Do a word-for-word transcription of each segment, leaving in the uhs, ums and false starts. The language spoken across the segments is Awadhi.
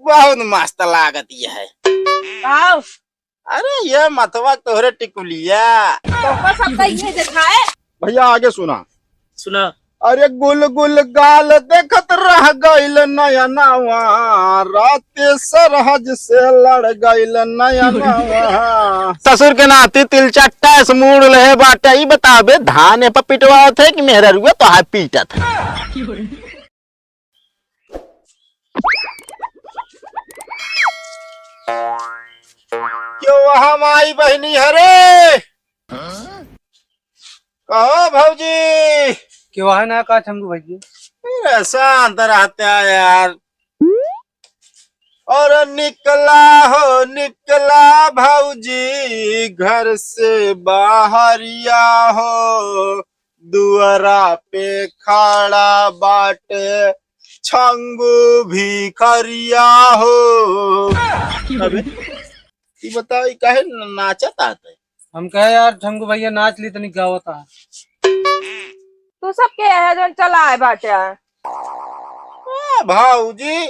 बहुत मस्त लागत ये है। आओ। अरे ये मथवा तोहरे टिकुलिया। तोहका सब तो इहे देखाए। भैया आगे सुना। सुना। अरे गुल गुल गाल देखत रह गइल नयनवा, रात सरहज से लड़ गइल नयनवा। ससुर के नाती तिलचट्टा से मूड़ लेहे बाटे, ई बताबे धान पे पिटवावत है कि मेहररुआ तोहार पीटत है? क्यों वहाँ माई बहिनी हरे? कहो भौजी। क्यों है ना का छंगू भैया? अरे शांत रहते हैं यार। और निकला हो निकला भौजी घर से बाहरिया हो, दुआरा पे खड़ा बाटे छंगू भिखरिया हो। अबे, ई बताओ, ई काहे न-, नाचत आते? हम कहे यार, छंगू भैया नाच ली, तनी गावत आ। तू सब के है जौन चला है बाटे? ए, भौजी।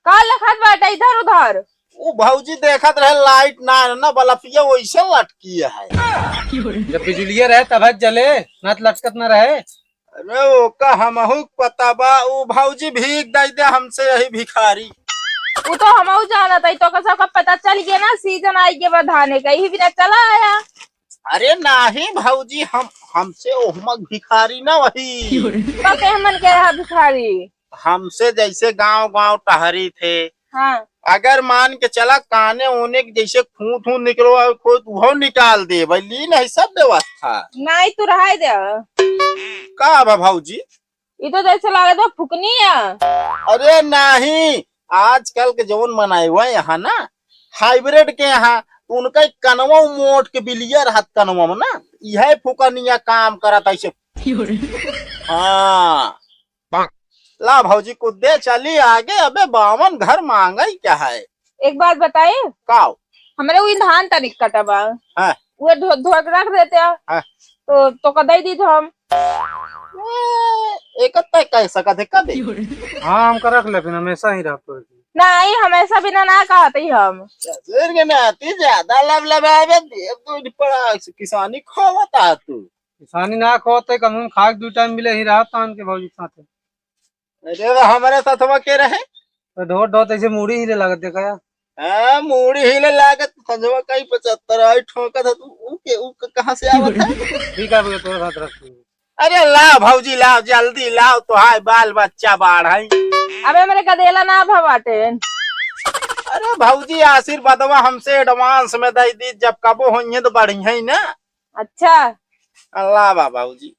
का लखत बाटे इधर उधर? उ भौजी देखत रहे, लाइट ना है ना, बलफिया वैसे लटकी है। जब बिजुलिया रहे तब जले, ना तो लटकत ना रहे। अरे ओका हमहू क पता बा, उ भौजी भीख दे दे हमसे यही भिखारी। उ तो हमहू जानत हई, तोका सबका पता चल गया ना, सीजन आई गया बा धाने का, यही बिना चला आया। अरे नाही भौजी, हम, हमसे ओहमक भिखारी ना वही। तो केहमन के यहाँ भिखारी? हमसे जैसे गांव गांव टहरी थे। हाँ। अगर मान के चला काने ओने के जैसे खूंट हूँ निकलो और कोई उहो निकाल दे भाई, ली नहीं सब व्यवस्था। नहीं तू रहाई दे। का बा भौजी? ई तो जैसे लागत बा फुकनी है। अरे नहीं, आजकल के जवन मनाई हुआ यहाँ ना हाइब्रिड के यहाँ, तो उनका एक कनवा मोट के बिलिया रहत कनवा में ना, यह फुकनिया काम करत ऐसे। हाँ। ला भौजी कुछ दे चली आगे, अबे बावन घर मांगई क्या है? एक बात बताई? काओ? हमरे वही धान तनिक कटा बा। हाँ। वो धो, धो के रख देते हैं। हाँ। तो, तो का दे दी तो हम। ए, एक तय कह सकत है, कब दे? हाँ, हमका रख ले, फिर हमेशा ही रह पड़े। नहीं, हमेशा बिना ना कहते ही हम। ससुर के नाती ज्यादा लबलबावे, देव दूध पड़ा, किसानी खोवता तू। किसानी ना खोते, कम से कम खाक दू टाइम मिले ही रहा तान के भौजी के साथे। अरे, वो हमारे साथवा के रहे? तो ढोत ढोत ऐसे मूड़ी हिले लागत देखा यार। हाँ, मूड़ी हिले लागत, संजवा कहीं पचहत्तर आई ठोंका था तू, ऊ के, ऊ के कहाँ से आवत है? ठीक है, भैया, तोरे साथ रख तू। अरे लाओ भौजी, लाओ, जल्दी लाओ, तो हाय बाल बच्चा बाढ़ है। अबे मेरे गदेला ना भवाटे। अरे भौजी, आशीर्वादवा हमसे एडवांस में दे दी, जब कबो होइहे तो बढ़िया ही ना। अच्छा। अल्लाह बा भौजी।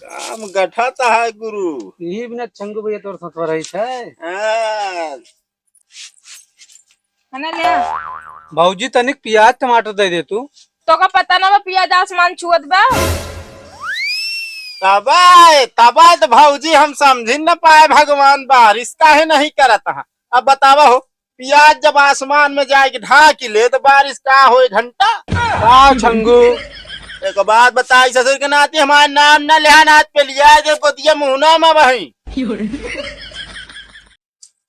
काम गठा ता है गुरु। यही बिना छंगू भैया तोर साथ रही है। हाँ। है ना ले? भौजी तनिक प्याज टमाटर दे दे तू। तोका पता ना बा प्याज आसमान छुअत बा। तबाय, तबाय तो भौजी हम समझी न पाए भगवान बारिश काहे नहीं करत है। अब बतावा हो, प्याज जब आसमान में जाए के ढाकी ले तो बारिश का होए घंटा? का छंगू? एक बात बताई ससुर के नाती हमार नाम न लेहा नाच पे लिया जे गोदिया मुहना में बही।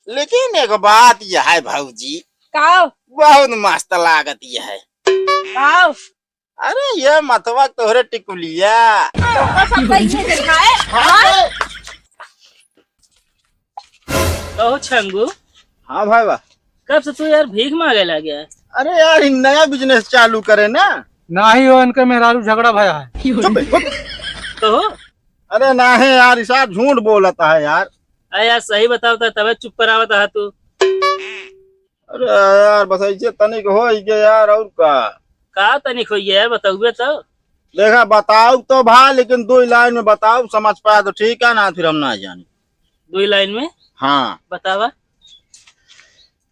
लेकिन एक बात यह है भौजी। का? बहुत मस्त लागत यह है। का? अरे ये मतवा तोहरे टिकुलिया। तोहका सब तो इहे देखाए। हाँ? कहो छंगू। हाँ भाई बा। कब से तू यार भीख मांगे लगे? अरे यार, इ नया बिजनेस चालू करे ना। नाही हो, इनके मेहरारू झगड़ा भया है। चुप बे, चुप। कहो। अरे नाही यार, इसा झूठ बोलता है यार। अरे यार, सही बताओ तो तबे चुप करावत है तू। अरे यार, बस ऐसे तनिक होई के यार, और का? का तनिक होई के यार, बताउबे तो। देखा, बताऊ तो भा, लेकिन दो लाइन में बताऊ, समझ पाए तो ठीक है, ना फिर हम ना जानी। दो लाइन में? हाँ। बतावा।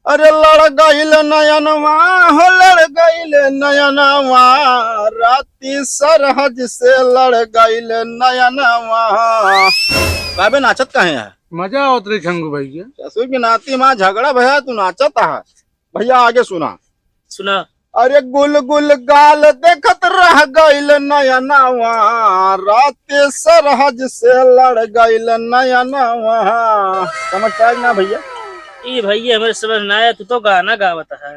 अरे लड़ गइल नयनवा हो, लड़ गइल नयनवा, राती सरहज से लड़ गइल नयनवा। काबे नाचत काहे है? मजा आवत रही छंगू भैया। ससुर के नाती माँ झगड़ा भया, तू नाचत है। भैया आगे सुना। सुना। अरे गुल गुल गाल देखत रह गइल नयनवा, रात सरहज से लड़ गइल नयनवा। समझ पाए ना भइया? ई भइया हमरे समझ ना आया, तू तो गाना गावत है।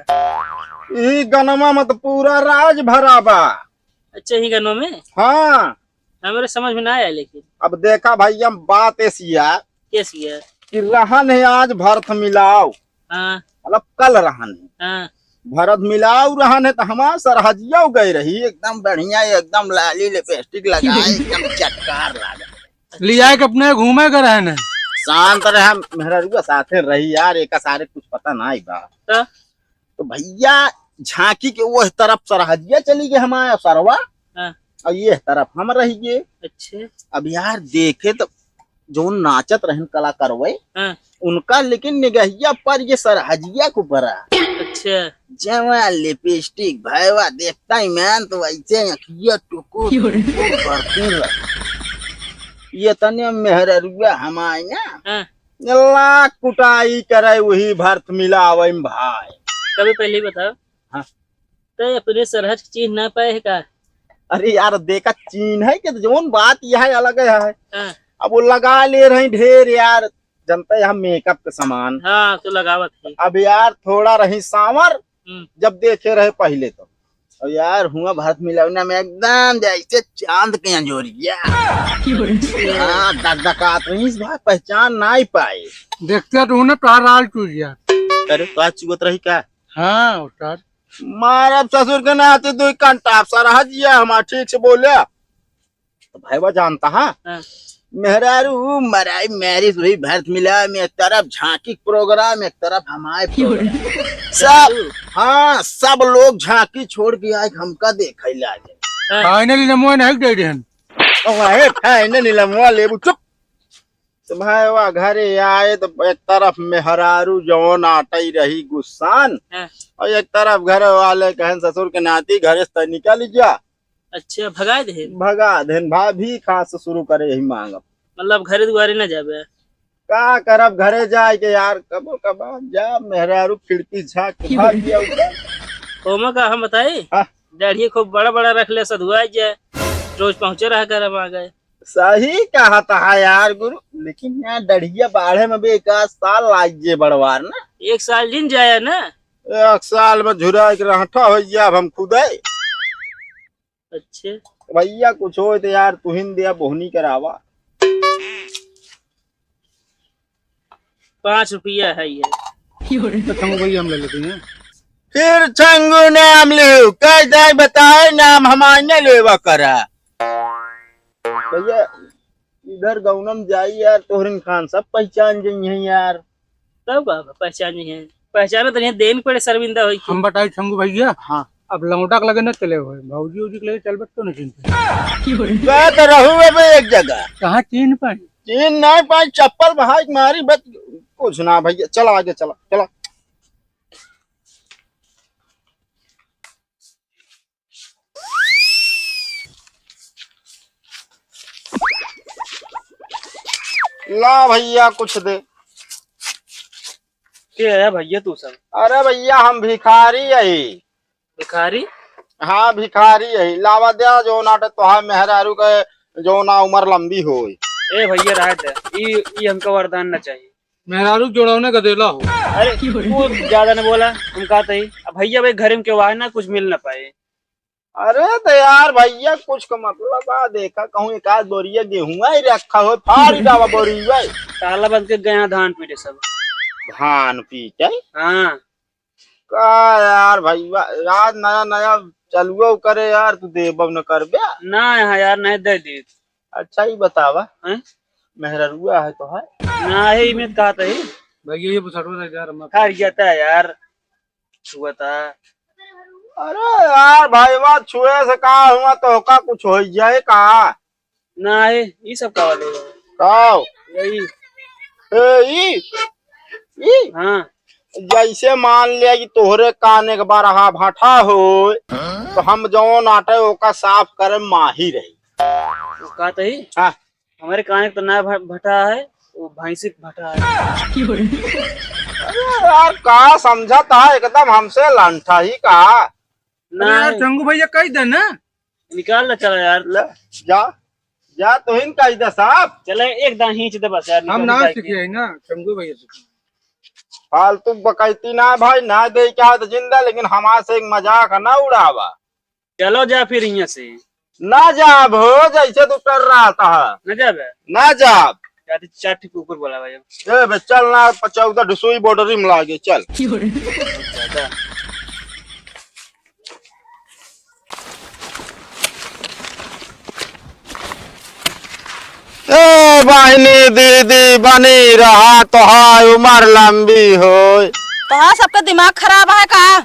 ई गनमा में तो पूरा राज भरा बा। अच्छा, ही गनों में? हाँ। हमरे समझ में ना आया लेकिन। अब देखा भइया, बात ऐसी है। कैसी है? कि रहन है आज भरत मिलाव। हाँ। मतलब कल रहन है। हाँ। भरत मिलाव रहन है तो हमार सरहजिया गए रही, एकदम बढ़िया, एकदम लाली लिपस्टिक लगाए, एकदम चटकार लागे। लिया के अपने घूमे के रहन है। शांत रहे, मेहररुआ साथे रही यार, एका सारे कुछ पता ना बा। तो? तो भइया झांकी के वो तरफ सरहजिया चली गई हमार सरवा, हाँ। और ये तरफ हम रह गए। अच्छे। अब यार देखे तो जौन नाचत रहन कलाकारवे, हाँ। उनका लेकिन निगहिया पर ये सरहजिया को परा। अच्छा। जवा लिपस्टिक भयवा देखता ही मैं तो वैसे अखिया टुकुर क्यों रे? टुकुर करते रह। ये तने मेहररुआ हमारे ना, हाँ। लाख कुटाई करे वही भरत मिलावे में भाई। कभी पहले ही बताओ। हाँ। तो अपने सरहज के चीन्ह ना पाए है का? अरे यार, देखा चीन्ह है कि जौन बात यह है, अलग है। हाँ। अब वो लगा ले रही ढेर यार, जनता यहाँ मेकअप के सामान। हाँ, तो लगावत है। अब यार थोड़ा रही सांवर, हम्म। जब देखे रहे पहले तो। और यार हुआ भरत मिलावना में एकदम जैसे चांद के अंजोरिया। हाँ, दकदकात रही, इस बार पहचान ना ही पाए। देखते तो ना तोहार आल चूजिया। अरे तो आज चुगत रही का? हाँ उस्ताद। मारब ससुर के नाते दुई कंटाप सरहजिया हमार ठीक से बोले। तो भाईवा जानता है? हाँ। मेहरारू मराई मैरिज हुई भरत मिला में एक तरफ झांकी प्रोग्राम एक तरफ हमारे प्रोग्राम। सब, हाँ, सब लोग झांकी छोड़ के आए हमका देखे लागे। हाँ। फाइनली नमवा नहीं दे देहन। ओए फाइनली नमवा लेबू चुप। तो भाईवा घरे आए तो एक तरफ मेहरारू जौन आटई रही गुस्सान, हाँ। और एक तरफ घर वाले कहन ससुर के नाती घरे से निकल जा। अच्छा, भगा देहन? भगा देहन, भाभी खास शुरू करे यही मांगब। मतलब घरे दुआरे ना जाबे? का करब घरे जाए के यार, कबो कबो जा मेहरारू खिड़की झांक के भाग गया ऊपर। ओमा का हम बताई? हाँ। दाढ़ी खूब बड़ा बड़ा रख ले, सधुआ जाए, रोज पहुंचे रहा कर हम आ गए। सही कहा था यार गुरु, लेकिन यार डढ़िया बाढ़े में भी एक आध साल लाग जे बड़वार ना। एक साल जिन जाया ना। एक साल में झुरा के रहठा हो गया, अब हम खुदे। अच्छे। भैया कुछ हो तो यार तुहिन दिया बोहनी करावा। पाँच रुपया है ये। तो छंगू भैया हम ले लेते हैं। फिर छंगू नाम लियो, कह दे बताए नाम हमार न लेवा करा। भैया इधर गौनम जाई यार, तोहरिन खान सब पहचान जइहैं यार। तब का पहचान जइहैं, पहचान तो नहीं देन पड़े शर्मिंदा होई के। हम बताई छंगू भैया। हाँ। अब लौटा के लगे न चले हुए, भौजी उजी के लगे चलबे तो नहीं चिंता। का तो रहू अब एक जगह। कहाँ चीन पाई? चीन नहीं पाई, चप्पल बहाई के मारी बस। कुछ ना भैया, चला आगे, चला, चला। ला भैया कुछ दे। के है भैया तू सब? अरे भैया हम भिखारी हई। भिखारी? हाँ भिखारी हई। लावा द्या जौन आटे तोहार मेहरारू के जौन आ उम्र लंबी होई। ए भैया रह दे, ई, ई हमका वरदान ना चाहिए। मेहरारू जोड़ौने गदेला हो। अरे तू ज्यादा न बोला, हम कहते ही। अब भैया भाई घर में केहू आए ना, कुछ मिल ना पाए। अरे तो यार भैया कुछ का मतलब आ, देखा कहूँ एक आध बोरिया गेहूं ही रखा हो, फाड़ डावा बोरिया। ताला बंद के गया धान पीटे सब। धान पीटे? हाँ। का यार भैया, यार नया नया चलुआ करे यार, तू देबब न करबे? ना यहाँ यार नहीं दे दी। अच्छा ही बतावा। हैं? मेहररुआ है तो है? ना है, ई में कहत है। भैया ये बुसटवा दे यार, हम खा गया था यार। छुआ था। अरे यार भाईवा, छुए से का हुआ, तो का कुछ हो जाए का? ना है, ई सब का वाले? का? यही। ए, ई? ई? हाँ। जैसे मान लिया कि तोहरे कान एक बार हा भटा हो, तो हम जौन आटे ओका साफ करे माहिर है। का तही? हाँ। हमारे कान एक तो ना भ-, भटा है, वो भैंसी भटा है। अरे यार, का समझा था एकदम हमसे लंठा ही का? अरे यार, नहीं। शंभू भैया कह दे ना। निकाल ले, चला यार। ले, जा, जा, तोहिन कह दे साहब। चले, एक दांव हींच दे बस यार, हम निकाल ना निकाल के। सीखे है ना, शंभू भैया से। फालतू बकैती ना भाई, ना दे के हाथ जिंदा, लेकिन हमार से एक मजाक ना उड़ावा। चलो जा फिर यहाँ से। ना जाब हो, जैसे तू कर रहा था। ना जाबे? ना जाब। चार, चार ठीक ऊपर बोला भाई। ए बे, चल ना, चौदह डुसुई बॉर्डरी में लागे, चल। ए बहिनी दीदी बनी रहा, तोहार उम्र लंबी होय। तोहार सबके दिमाग खराब है का?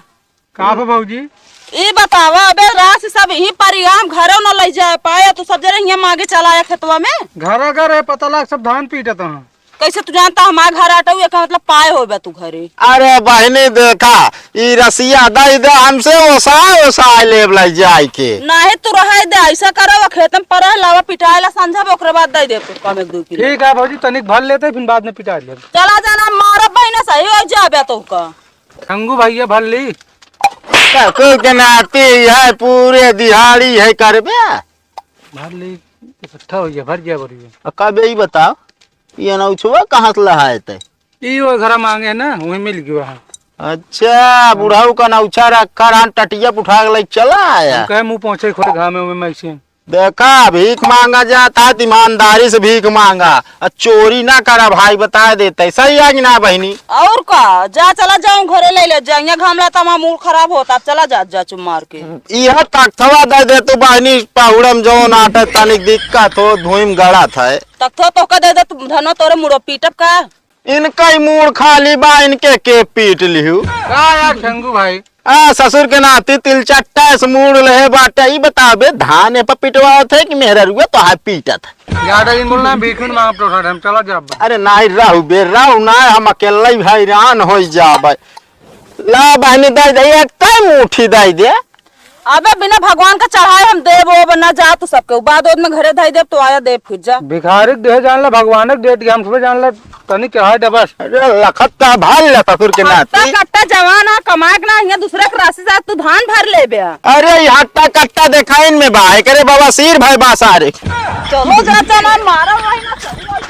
का बा भौजी? ई बतावा, अबे रात से सब यहीं परियाम घरे न लइ जाए पाए, तू सब जने हियां मांगे चला आया खेतवा में। घरा घर है, पता लाग सब धान पीटत हैं। कैसे तू जानता हमारे घर आटा हुए का मतलब पाए होबे तू घरे? अरे बहिनी देखा, ई रसिया दई दे हमसे ओसाए ओसाए लेब लइ जाए के। नाही तू रहे दे, ऐसा करो, वो खेत में पड़ा है, लावा पिटाए ला समझा, ओकरे बाद दे दे तू कम एक दो किलो। ठीक है भौजी, तनिक भर लेते, फिर बाद में पिटा लेब। चला जाना, मारो बहिना सही हो जाबे तो का। शंभू भैया भर ली। ससुर के नाती है, पूरे दिहाड़ी है करबे। भर ली, इकट्ठा हो गया, भर गया बोलिए। अब का बे, ई बताओ, ये अनौछवा कहाँ से लहाए ते? ई वो घरा मांगे है ना, वही मिल गया है। अच्छा, बुढ़ऊ का अनौछा रखा रहन, टटिया पे उठा के ले चला आया। हम कहे मुंह पहुंचे खोले घामे में मैं से। देखा, भीख मांगा जाता है, तो ईमानदारी से भीख मांगा, और चोरी ना करा भाई, बता देते, सही है कि ना बहिनी? और का, जा चला जाऊं घरे ले ले जा, यहाँ घाम ला तमा मूड खराब होता, चला जा, जा चुप मार के। यह तख्तवा दे दे तू बहिनी, पहुड़म जौन आटे तनिक दिक्कत हो, धुइम गड़त है। तख्तवा तोहका दे दे, तू धनो तोरे मुड़ो पीटब का? इनका ही मूड खाली बा, इनके के पीट लिहू। का यार शंभू भाई? आ, ससुर के नाती तिलचट्टा से मूड लहे बाटे। ई बताबे, धान ए पर पिटवावत है कि मेहररुआ तोहार पीटत है? ज्यादा दिन बोलना, भीख में मांग परोसा दे, हम चला जाब। अरे नाही रहू बे, रहू ना, हम अकेले ही हैरान हो जाबे। ला बहिनी, दे दे, एक तय मुट्ठी दे दे। अबे बिना भगवान का चढ़ाए हम देब ओब ना, जा तू सबके, बाद ओद में घरे धई देब तो आया देब फिर जा। भिखारी के देह जान ला, भगवान के देह हम सुबह जान ला, तनी चढ़ाए दे बस। अरे लखत का भाल ले ससुर के नाती। कट्टा जवान है, कमाए के ना, यहाँ दूसरा के राशि से तू धान भर लेबे। अरे ई हट्टा कट्टा देखाइन में बा, एकरे बवासीर भय बा सारे। चलो जा, चला मारा वही ना, चलो।